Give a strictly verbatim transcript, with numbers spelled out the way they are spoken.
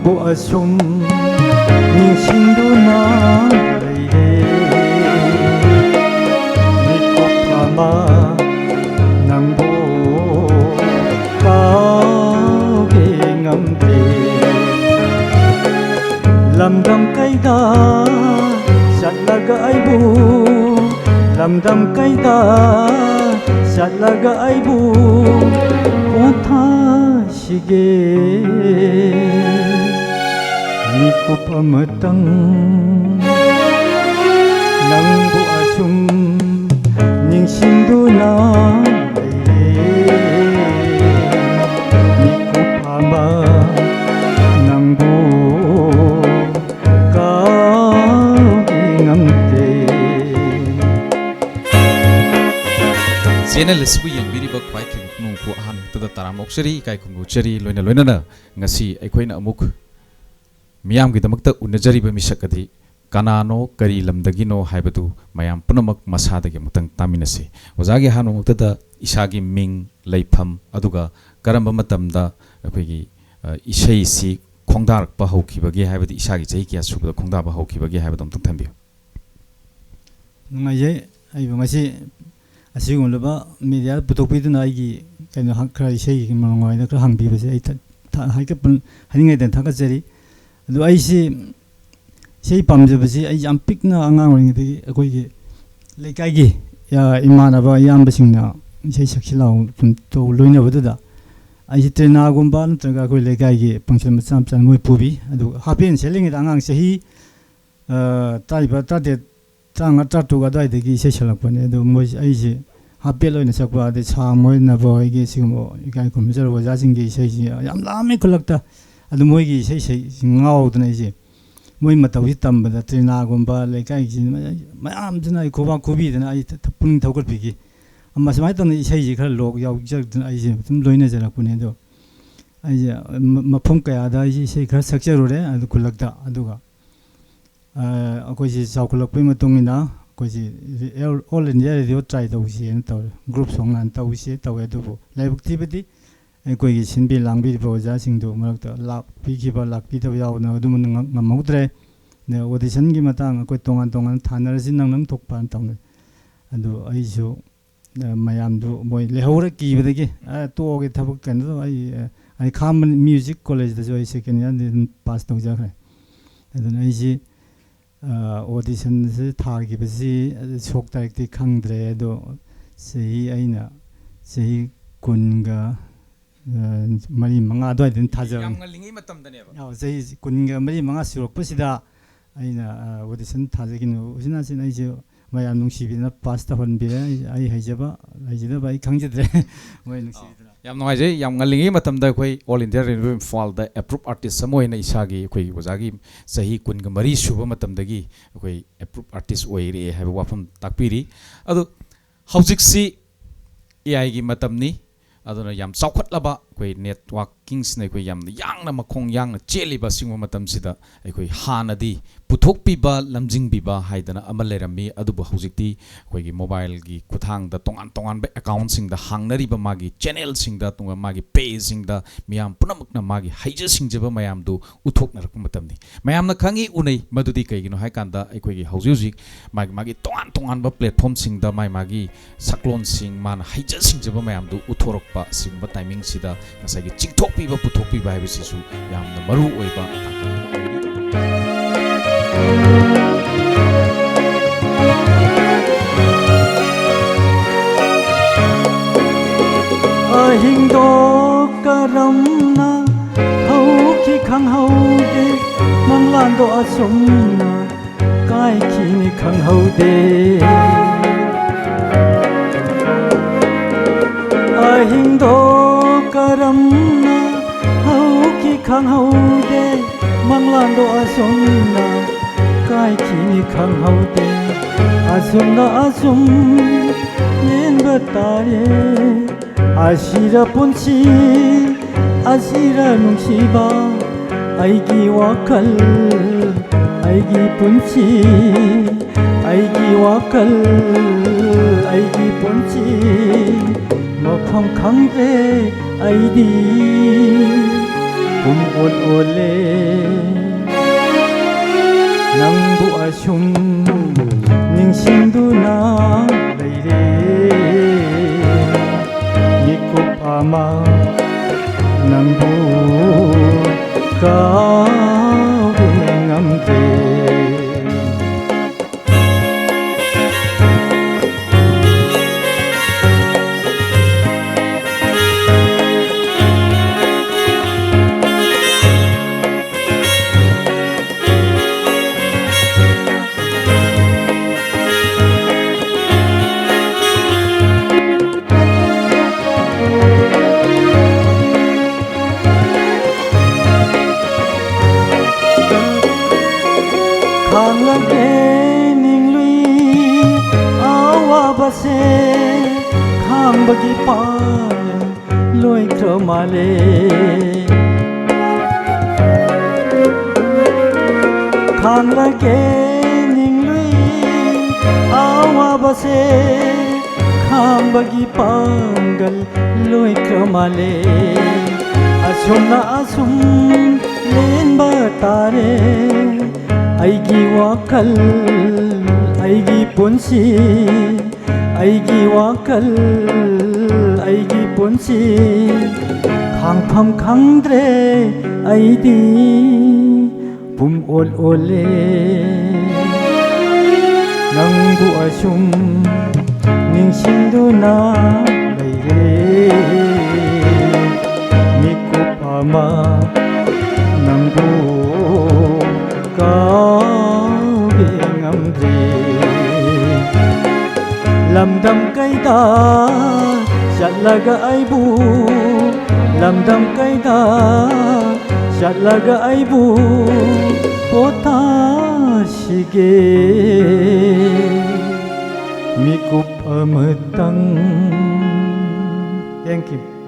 ꯕꯨ ꯑꯁꯨꯝ ꯅꯤꯡꯁꯤꯡꯗꯨꯅ ꯂꯩꯔꯦ꯫ ꯃꯤꯀꯨꯞ ꯑꯃ ꯅꯪꯕꯨ ꯀꯥꯎꯒꯦ ꯉꯝꯗꯦ꯫ ꯂꯝꯗꯝ ꯀꯩꯗ ꯆꯠꯂꯒ ꯑꯩꯕꯨ, ꯂꯝꯗꯝ ꯀꯩꯗ ꯆꯠꯂꯒ ꯑꯩꯕꯨ ꯄꯣꯊꯥ ꯁꯤꯒꯦ꯫ ꯃꯤꯀꯨꯞ ꯑꯃꯇꯪ ꯅꯪꯕꯨ ꯑꯁꯨꯝ ꯅꯤꯡꯁꯤꯡꯗꯨꯅ ꯂꯩꯔꯦ꯫ ꯃꯤꯀꯨꯞ ꯑꯃ ꯅꯪꯕꯨ ꯀꯥꯎꯕ ꯉꯝꯗꯦ꯫ ꯆꯦꯅꯦꯜ ꯑꯁꯤꯕꯨ ꯌꯦꯡꯕꯤꯔꯤꯕ ꯈ꯭ꯋꯥꯏ ꯊꯦꯡꯅ ꯄꯨꯝꯅꯃꯛꯄꯨ ꯑꯍꯥꯟꯕꯗ ꯇꯔꯥꯝꯅ ꯑꯣꯛꯆꯔꯤ, ꯏꯀꯥꯏ ꯈꯨꯝꯅꯖꯔꯤ꯫ ꯂꯣꯏꯅ ꯂꯣꯏꯅꯅ ꯉꯁꯤ ꯑꯩꯈꯣꯏꯅ ꯑꯃꯨꯛ ꯃꯤꯌꯥꯝꯒꯤꯗꯃꯛꯇ ꯎꯅꯖꯔꯤꯕ ꯃꯤꯁꯛ ꯑꯗꯤ ꯀꯅꯥꯅꯣ, ꯀꯔꯤ ꯂꯝꯗꯒꯤꯅꯣ ꯍꯥꯏꯕꯗꯨ ꯃꯌꯥꯝ ꯄꯨꯝꯅꯃꯛ ꯃꯁꯥꯗꯒꯤ ꯑꯃꯨꯛꯇꯪ ꯇꯥꯃꯤꯟꯅꯁꯤ꯫ ꯑꯣꯖꯥꯒꯤ ꯑꯍꯥꯟꯕꯃꯛꯇꯗ ꯏꯁꯥꯒꯤ ꯃꯤꯡ, ꯂꯩꯐꯝ, ꯑꯗꯨꯒ ꯀꯔꯝꯕ ꯃꯇꯝꯗ ꯑꯩꯈꯣꯏꯒꯤ, ꯑ, ꯏꯁꯩꯁꯤ ꯈꯣꯡꯗꯥꯔꯛꯄ ꯍꯧꯈꯤꯕꯒꯦ, ꯍꯥꯏꯕꯗꯤ ꯏꯁꯥꯒꯤ ꯆꯍꯤ ꯀꯌꯥ ꯁꯨꯕꯗ ꯈꯣꯡꯗꯥꯕ ꯍꯧꯈꯤꯕꯒꯦ ꯍꯥꯏꯕꯗꯣ ꯑꯃꯨꯛꯇꯪ ꯊꯝꯕꯤꯌꯨ꯫ ꯅꯨꯡꯉꯥꯏꯖꯩ꯫ ꯑꯩꯕꯨ ꯉꯁꯤ ꯑꯁꯤꯒꯨꯝꯂꯕ ꯃꯦꯗꯤꯌꯥꯗ ꯄꯨꯊꯣꯛꯄꯤꯗꯨꯅ ꯑꯩꯒꯤ ꯀꯩꯅꯣ ꯍꯛ-, ꯈꯔ ꯏꯁꯩꯒꯤ ꯃꯔꯝ ꯑꯣꯏꯅ ꯈꯔ ꯍꯪꯕꯤꯕꯁꯦ ꯑꯩ ꯊ-, ꯊ-, ꯍꯥꯏꯀꯠꯄ-, ꯍꯥꯏꯅꯤꯡꯉꯥꯏꯗꯅ ꯊꯥꯒꯠꯆꯔꯤ꯫ ꯑꯗꯣ ꯑꯩꯁꯤ ꯏꯁꯩ ꯄꯥꯝꯖꯕꯁꯤ ꯑꯩ ꯌꯥꯝ ꯄꯤꯛꯅ ꯑꯉꯥꯡ ꯑꯣꯏꯔꯤꯉꯩꯗꯒꯤ ꯑꯩꯈꯣꯏꯒꯤ ꯂꯩꯀꯥꯏꯒꯤ, ꯑ, ꯏꯃꯥꯟꯅꯕ ꯏꯌꯥꯝꯕꯁꯤꯡꯅ ꯏꯁꯩ ꯁꯛꯁꯤ ꯂꯥꯎ ꯁꯨꯝ ꯇꯧ ꯂꯣꯏꯅꯕꯗꯨꯗ ꯑꯩꯁꯤ ꯇ꯭ꯔꯦꯅꯥꯒꯨꯝꯕ ꯅꯠꯇ꯭ꯔꯒ ꯑꯩꯈꯣꯏ ꯂꯩꯀꯥꯏꯒꯤ function ꯃꯆꯥ ꯃꯆꯥ ꯃꯣꯏ ꯄꯨꯕꯤ꯫ ꯑꯗꯨꯒ ꯍꯥꯞ ꯄꯦꯟ ꯁꯦꯠꯂꯤꯉꯩꯗ ꯑꯉꯥꯡ ꯆꯍꯤ ꯑ, ꯇꯔꯥꯅꯤꯄꯥꯜ, ꯇꯔꯥꯇꯔꯦꯠ, ꯇꯔꯥꯃꯉꯥ, ꯇꯔꯥꯇꯔꯨꯛ ꯑꯗꯨꯋꯥꯏꯗꯒꯤ ꯏꯁꯩ ꯁꯛꯂꯛꯄꯅꯦ꯫ ꯑꯗꯣ ꯃꯣꯏꯁꯦ, ꯑꯩꯁꯦ ꯍꯥꯞ ꯄꯦꯟ ꯑꯣꯏꯅ ꯁꯛꯄ, ꯑꯗꯩ ꯁꯥꯝ ꯍꯣꯏ, ꯅꯕ ꯍꯣꯏꯒꯤ ꯁꯤꯒꯨꯝꯕ ꯏꯀꯥꯏ ꯈꯨꯝꯅꯖꯔꯕ ꯑꯣꯖꯥꯁꯤꯡꯒꯤ ꯏꯁꯩꯁꯤ ꯌꯥꯝ ꯂꯥꯝꯃꯦ ꯈꯨꯜꯂꯛꯇ꯫ ꯑꯗꯨ ꯃꯣꯏꯒꯤ ꯏꯁꯩ ꯁꯩꯁꯤ ꯉꯥꯎꯗꯅ ꯑꯩꯁꯦ ꯃꯣꯏ ꯃꯇꯧꯁꯤ ꯇꯝꯕꯗ ꯇ꯭ꯔꯤꯅꯥꯒꯨꯝꯕ ꯂꯩꯀꯥꯏꯒꯤ ꯃꯌꯥꯝꯁꯤꯅ ꯑꯩ ꯈꯨꯕꯥꯛ ꯈꯨꯕꯤꯗꯅ ꯑꯩ ꯊ-, ꯊ-, ꯄꯨꯛꯅꯤꯡ ꯊꯧꯒꯠꯄꯤꯈꯤ꯫ ꯑꯃ ꯁꯨꯃꯥꯏꯅ ꯇꯧꯅ ꯏꯁꯩꯁꯤ ꯈꯔ ꯂꯣꯛ ꯌꯥꯎꯖꯔꯛꯇꯅ ꯑꯩꯁꯦ ꯑꯗꯨꯝ ꯂꯣꯏꯅꯖꯔꯛꯄꯅꯦ꯫ ꯑꯗꯣ ꯑꯩꯁꯦ ꯃ-, ꯃꯐꯝ ꯀꯌꯥꯗ ꯑꯩꯁꯦ ꯏꯁꯩ ꯈꯔ ꯁꯛꯆꯔꯨꯔꯦ ꯑꯗꯨ ꯈꯨꯜꯂꯛꯇ꯫ ꯑꯗꯨꯒ ꯑ, ꯑꯩꯈꯣꯏꯁꯤ ꯆꯥꯎꯈꯠꯂꯛꯄꯒꯤ ꯃꯇꯨꯡ ꯏꯟꯅ ꯑꯩꯈꯣꯏꯁꯤ ꯑꯣꯜ ꯏꯟꯗꯤꯌꯥ ꯔꯦꯗꯤꯑꯣ ꯇ꯭ꯔꯥꯏ ꯇꯧꯁꯦꯅ ꯇꯧꯔꯦ, ꯒ꯭ꯔꯨꯞ ꯁꯣꯡ ꯍꯥꯟꯅ ꯇꯧꯁꯦ ꯇꯧꯋꯦ꯫ ꯑꯗꯨꯕꯨ ꯂꯥꯏꯕꯛ ꯊꯤꯕꯗꯤ ꯑꯩꯈꯣꯏꯒꯤ ꯁꯤꯟꯕꯤ ꯂꯥꯡꯕꯤꯔꯤꯕ ꯑꯣꯖꯥꯁꯤꯡꯗꯨ ꯃꯔꯛꯇ ꯂꯥꯛꯄꯤꯈꯤꯕ, ꯂꯥꯛꯄꯤꯗꯕ ꯌꯥꯎꯗꯅ ꯑꯗꯨꯃ ꯉꯝ-, ꯉꯝꯍꯧꯗ꯭ꯔꯦ꯫ ꯑꯗ auditionꯒꯤ ꯃꯇꯥꯡ ꯑꯩꯈꯣꯏ ꯇꯣꯉꯥꯟ ꯇꯣꯉꯥꯟꯅ ꯊꯥꯅꯔꯁꯤ, ꯅꯪꯅ ꯑꯃ ꯊꯣꯛꯄꯅ ꯇꯧꯅꯩ꯫ ꯑꯗꯨ ꯑꯩꯁꯨ, ꯑ, ꯃꯌꯥꯝꯗꯨ ꯃꯣꯏ ꯂꯩꯍꯧꯔ ꯀꯤꯕꯗꯒꯤ, "ꯑ, ꯇꯣꯛꯑꯒꯦ, ꯊꯕꯛ ꯀꯩꯅꯣ ꯇꯧ-, ꯑꯩ, ꯑ, ꯑꯩ ꯈꯥꯝꯕ ꯃ꯭ꯌꯨꯖꯤꯛ ꯀꯣꯂꯦꯖꯇꯁꯨ ꯑꯩ ꯁꯦꯀꯦꯟ ꯏꯌꯥꯔꯗꯤ ꯑꯗꯨꯝ ꯄꯥꯁ ꯇꯧꯖꯈ꯭ꯔꯦ"꯫ ꯑꯗꯨꯅ ꯑꯩꯁꯤ, ꯑ, auditionꯁꯤ ꯊꯥꯈꯤꯕꯁꯤ ꯁꯣꯛ ꯇꯥꯔꯤꯛꯇꯤ ꯈꯪꯗ꯭ꯔꯦ, ꯑꯗꯣ ꯆꯍꯤ, ꯑꯩꯅ ꯆꯍꯤ ꯀꯨꯟꯒ, ꯑ, ꯃꯔꯤ ꯃꯉꯥ ꯑꯗꯨꯋꯥꯏꯗ ꯑꯗꯨꯝ ꯊꯥꯖꯕꯅꯤ꯫ ꯌꯥꯝ ꯉꯜꯂꯤꯉꯩ ꯃꯇꯝꯗꯅꯦꯕ꯫ ꯑꯧ, ꯆꯍꯤ ꯀꯨꯟꯒ ꯃꯔꯤ ꯃꯉꯥ ꯁꯨꯔꯛꯄꯁꯤꯗ ꯑꯩꯅ, ꯑ, audition ꯊꯥꯖꯈꯤꯕꯅꯤ꯫ ꯎꯆꯤꯟ ꯅꯥꯆꯤꯟ ꯑꯩꯁꯦ ꯃꯌꯥꯝ ꯅꯨꯡꯁꯤꯕꯤꯗꯅ ꯄꯥꯁ ꯇꯧꯍꯟꯕꯤꯔꯦ꯫ ꯑꯩ, ꯑꯩ ꯍꯩꯖꯕ, ꯍꯩꯖꯗꯕ ꯑꯩ ꯈꯪꯖꯗ꯭ꯔꯦ꯫ ꯃꯣꯏ ꯅꯨꯡꯁꯤꯕꯤꯗꯅ꯫ ꯌꯥꯝ ꯅꯨꯡꯉꯥꯏꯖꯩ꯫ ꯌꯥꯝ ꯉꯜꯂꯤꯉꯩ ꯃꯇꯝꯗ ꯑꯩꯈꯣꯏ All India Radio ꯏꯝꯐꯥꯜꯗ approved artist ꯑꯃ ꯑꯣꯏꯅ ꯏꯁꯥꯒꯤ, ꯑꯩꯈꯣꯏꯒꯤ ꯑꯣꯖꯥꯒꯤ ꯆꯍꯤ ꯀꯨꯟꯒ ꯃꯔꯤ ꯁꯨꯕ ꯃꯇꯝꯗꯒꯤ ꯑꯩꯈꯣꯏ approved artist ꯑꯣꯏꯔꯛꯑꯦ ꯍꯥꯏꯕ ꯋꯥꯐꯝ ꯇꯥꯛꯄꯤꯔꯤ꯫ ꯑꯗꯣ ꯍꯧꯖꯤꯛꯁꯤ AI ꯒꯤ ꯃꯇꯝꯅꯤ꯫ ꯑꯗꯨꯅ ꯌꯥꯝ ꯆꯥꯎꯈꯠꯂꯕ ꯑꯩꯈꯣꯏ networkingꯁꯤꯅ ꯑꯩꯈꯣꯏ ꯌꯥꯝꯅ ꯌꯥꯡꯅ, ꯃꯈꯣꯡ ꯌꯥꯡꯅ ꯆꯦꯜꯂꯤꯕ ꯑꯁꯤꯒꯨꯝꯕ ꯃꯇꯝꯁꯤꯗ, ꯑꯩꯈꯣꯏ ꯍꯥꯟꯅꯗꯤ ꯄꯨꯊꯣꯛꯄꯤꯕ, ꯂꯝꯖꯤꯡꯕꯤꯕ ꯍꯥꯏꯗꯅ ꯑꯃ ꯂꯩꯔꯝꯃꯤ, ꯑꯗꯨꯕꯨ ꯍꯧꯖꯤꯛꯇꯤ ꯑꯩꯈꯣꯏꯒꯤ mobileꯒꯤ ꯈꯨꯠꯊꯥꯡꯗ ꯇꯣꯉꯥꯟ ꯇꯣꯉꯥꯟꯕ accountꯁꯤꯡꯗ ꯍꯥꯡꯅꯔꯤꯕ ꯃꯥꯒꯤ channelꯁꯤꯡꯗ, ꯇꯣꯉꯥꯟ ꯃꯥꯒꯤ pageꯁꯤꯡꯗ ꯃꯤꯌꯥꯝ ꯄꯨꯝꯅꯃꯛꯅ ꯃꯥꯒꯤ ꯍꯩꯖ ꯁꯤꯡꯖꯕ ꯃꯌꯥꯝꯗꯨ ꯎꯠꯊꯣꯛꯅꯔꯛꯄ ꯃꯇꯝꯅꯤ꯫ ꯃꯌꯥꯝꯅ ꯈꯪꯉꯤ, ꯎꯅꯩ꯫ ꯃꯗꯨꯗꯤ ꯀꯩꯒꯤꯅꯣ ꯍꯥꯏꯀꯥꯟꯗ, ꯑꯩꯈꯣꯏꯒꯤ ꯍꯧꯖꯤꯛ ꯍꯧꯖꯤꯛ ꯃꯥꯒꯤ ꯃꯥꯒꯤ ꯇꯣꯉꯥꯟ ꯇꯣꯉꯥꯟꯕ platformꯁꯤꯡꯗ ꯃꯥꯒꯤ ꯃꯥꯒꯤ ꯁꯛꯂꯣꯟꯁꯤꯡ, ꯃꯥꯅ ꯍꯩꯖ ꯁꯤꯡꯖꯕ ꯃꯌꯥꯝꯗꯨ ꯎꯠꯊꯣꯔꯛꯄ ꯑꯁꯤꯒꯨꯝꯕ timingꯁꯤꯗ ꯉꯁꯥꯏꯒꯤ ꯆꯤꯡꯊꯣꯛꯄꯤꯕ, ꯄꯨꯊꯣꯛꯄꯤꯕ ꯍꯥꯏꯕꯁꯤꯁꯨ ꯌꯥꯝꯅ ꯃꯔꯨ ꯑꯣꯏꯕ꯫ ꯑꯍꯤꯡꯗꯣ ꯀꯔꯝꯅ ꯍꯧꯈꯤ ꯈꯪꯍꯧꯗꯦ, ꯃꯪꯂꯥꯟꯗꯣ ꯑꯁꯨꯝꯅ ꯀꯥꯏꯈꯤꯅꯤ ꯈꯪꯍꯧꯗꯦ꯫ ꯑꯍꯤꯡꯗꯣ ꯀꯔꯝꯅ ꯍꯧꯈꯤ ꯈꯪꯍꯧꯗꯦ, ꯃꯪꯂꯥꯟꯗꯣ ꯑꯁꯨꯝꯅ ꯀꯥꯏꯈꯤꯅꯤ ꯈꯪꯍꯧꯗꯦ꯫ ꯑꯁꯨꯝꯅ ꯑꯁꯨꯝ ꯂꯦꯟꯕ ꯇꯥꯔꯦ꯫ ꯑꯁꯤꯔ ꯄꯨꯟꯁꯤ, ꯑꯁꯤꯔ ꯅꯨꯡꯁꯤꯕ, ꯑꯩꯒꯤ ꯋꯥꯈꯜ, ꯑꯩꯒꯤ ꯄꯨꯟꯁꯤ꯫ ꯑꯩꯒꯤ ꯋꯥꯈꯜ, ꯑꯩꯒꯤ ꯄꯨꯟꯁꯤ, ꯃꯐꯝ ꯈꯪꯗ꯭ꯔꯦ ꯑꯩꯗꯤ꯫ ꯄꯨꯝ ꯑꯣꯜ ꯑꯣꯜꯂꯦ, ꯅꯪꯕꯨ ꯑꯁꯨꯝ ꯅꯤꯡꯁꯤꯡꯗꯨꯅ ꯂꯩꯔꯦ꯫ ꯃꯤꯀꯨꯞ ꯑꯃ ꯅꯪꯕꯨ ꯀꯥꯎꯕ ꯉꯝꯗ꯭ꯔꯦ꯫ ꯈꯥꯡꯂꯒꯦ ꯅꯤꯡꯂꯨꯏ ꯑꯋꯥꯕꯁꯦ, ꯈꯥꯡꯕꯒꯤ ꯄꯥꯡꯒꯜ ꯂꯣꯏꯈ꯭ꯔ ꯃꯥꯜꯂꯦ꯫ ꯈꯥꯡꯂꯒꯦ ꯅꯤꯡꯂꯨꯏ ꯑꯋꯥꯕꯁꯦ, ꯈꯥꯡꯕꯒꯤ ꯄꯥꯡꯒꯜ ꯂꯣꯏꯈ꯭ꯔ ꯃꯥꯜꯂꯦ꯫ ꯑꯁꯨꯝꯅ ꯑꯁꯨꯝ ꯂꯦꯟꯕ ꯇꯥꯔꯦ꯫ ꯑꯩꯒꯤ ꯋꯥꯈꯜ, ꯑꯩꯒꯤ ꯄꯨꯟꯁꯤ, ꯑꯩꯒꯤ ꯋꯥꯈꯜ, ꯑꯩꯒꯤ ꯄꯨꯟꯁꯤ, ꯈꯥꯡꯐꯝ ꯈꯪꯗ꯭ꯔꯦ ꯑꯩꯗꯤ꯫ ꯄꯨꯝ ꯑꯣꯜ ꯑꯣꯜꯂꯦ, ꯅꯪꯕꯨ ꯑꯁꯨꯝ ꯅꯤꯡꯁꯤꯡꯗꯨꯅ ꯂꯩꯔꯦ꯫ ꯃꯤꯀꯨꯞ ꯑꯃ ꯅꯪꯕꯨ ꯀꯥꯎꯕ ꯉꯝꯗ꯭ꯔꯦ꯫ ꯂꯝꯗꯝ ꯀꯩꯗ ꯆꯠꯂꯒ ꯑꯩꯕꯨ, ꯂꯝꯗꯝ ꯀꯩꯗ ꯆꯠꯂꯒ ꯑꯩꯕꯨ ꯄꯣꯊꯥꯁꯤꯒꯦ ꯃꯤꯀꯨꯞ ꯑꯃꯇꯪ꯫ Thank you.